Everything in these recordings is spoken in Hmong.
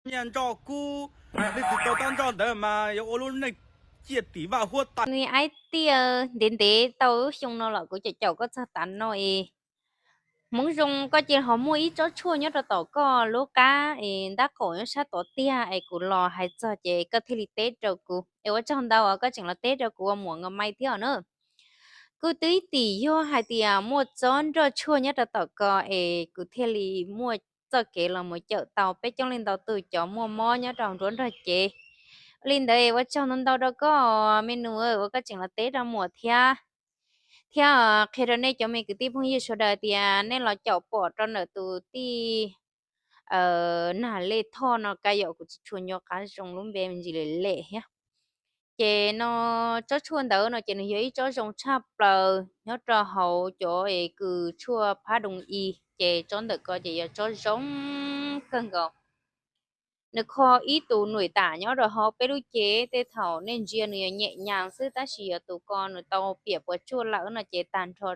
Nyiaj nroj kub, leej twg tau tab nroj ntawd mas yuav ua lub neej ciaj tim vaj huab tais. Nws aib tiag, ntev ntev tau lub xyoo no los kuv caum caum koj txog tav no es Hmoob Zoo, koj cia li ho muaj ib tsob tshuaj nyob rau tom koj lub qab es ntab qaum nyob sab tod tiag es kuv los hais txog ces koj thiaj li teb rau kuv. Es ua tsaug ntau uas koj tseem los teb rau kuv ua muam Ngos Mai thiab os na. Kuj twb ib tim yog hais tias muaj tsob nroj tshuaj nyob rau tom ko es kuv thiaj li muaj txoj kev los mus cawm tau peb coob leej ntau tus cov muaj mob nyob rau nruab nrog cev. Li ntawd es ua tsaug ntau ntau rau koj me nus uas koj tseem los teb rau muam thiab. Thiab qhia rau nej cov me kwv tij phooj ywg sawv daws tias nej los caum pom rau ntawm tus tij Nag Lej Thoj no, kav yom, kuv tsis tshua nco qab zoo lub npe me ntsis lem lem thiab. Ces no tsob tshuaj ntawd no ces nws yog ib tsob zoo tshaj plaws nyob rau hauv cov es kws tshuaj phab doo i, ces tsob ntawm ko ces yog tsob zoo kawg nkaus. Nws kho ib tus nwm tam nyob rau hauv peb lub cev, tej thaum nej ntsia nws yog nyem nyas xwb tab sis yog tus ko nws tau piam puas tsuaj lawm no ces tag nrho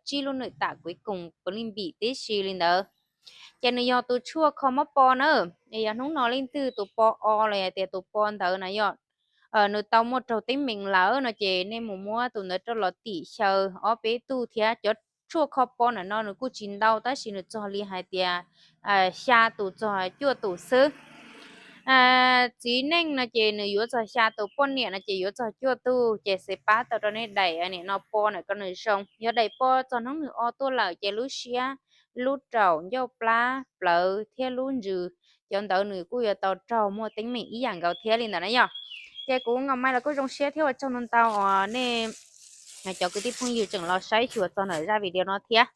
tsib lub nwm tam kuv koom puav leej npim tib si li ntawd. Ces nws yog tus tshuaj kho mob po na. Yog hnub no leej twg tus po o los yog tias tus po ntawd na yog nws tau muaj raug teeb meem lawm no ces nej mus muab tus ntawd rau los tim xyaw ob peb tug thiab. Cov tshuaj kho po ntawm no nws kuj tsis ntau tab sis nws txog li hais tias xya tus txog cuaj tus xwb. Txiv neej no ces nws yuav txog xya tus, poj niam no ces yuav txog cuaj tug, ces xav pab tau rau nej daim nim no po ntawm ko nws zoo. Yog daim po txog hnub nws o tuaj lawm ces lub siab, lub raum, ncauj plab, plawv thiab lub ntsws, cov ntawd nws kuj yuav tau raug muaj teeb meem ib yam nkaus thiab li ntawd na yom. Ces kuv Ngos Mai los kuj zoo siab thiab ua tsaug ntau ntau uas nej cov kwv tij phooj ywg tseem los saib xyuas txog ntawm zaj video no thiab.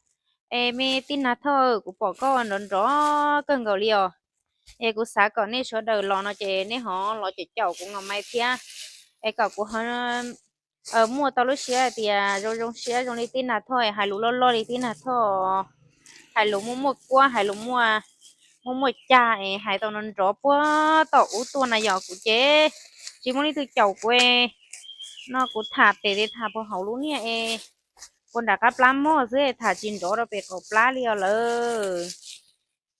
Es me tij Nag Thoj, kuv pom koj nrov nrov kawg nkaus li os. Es kuv xav kom nej sawv daws los no ces nej ho los caum caum kuv Ngos Mai thiab, es kom kuv ho muaj tau lub siab hais tias zoo zoo siab zoo li tij Nag Thoj, hais lus loj loj li tij Nag Thoj, hais lus muaj muaj kuab, hais lus muaj muaj cag es hais tau nrov nrov puag tom ub tuaj na yom. Kuv ces tsis muaj leej twg caum kuv no, kuv tham pem tes tham puag hauv lub niag es puag nram qab plab mog xwb, tham tsis nrov rau pem qaum plab li os lawm.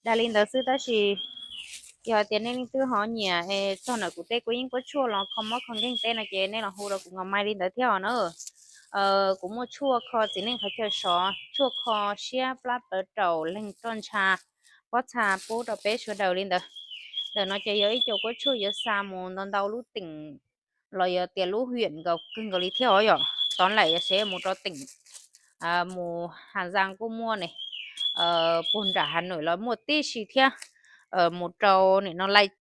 Dag li ntawd xwb tab sis yog hais tias nej leej twg ho nyiam es txog ntawm kuv tej kuab yeeb kuab tshuaj los kho mob kho nkeeg tej no ces nej los hu rau kuv Ngos Mai li ntawd thiab os na. Kuv muaj tshuaj kho txiv neej qhov chaw sov, tshuaj kho siab plab plawv raum leeg roj ntsha, pob txha pub rau peb sawv daws li ntawd. Ntawm no ces yog ib co kuab tshuaj yuav xa mus ntau ntau lub teem los yog tias lub hwm nkaus kawg nkaus li thiab os yom. Tov lawm yog sev mus rau teem, mus Has Zas kuj muaj ne, puag nram Has Nawm los muaj tib si thiab, mus rau nim no Lais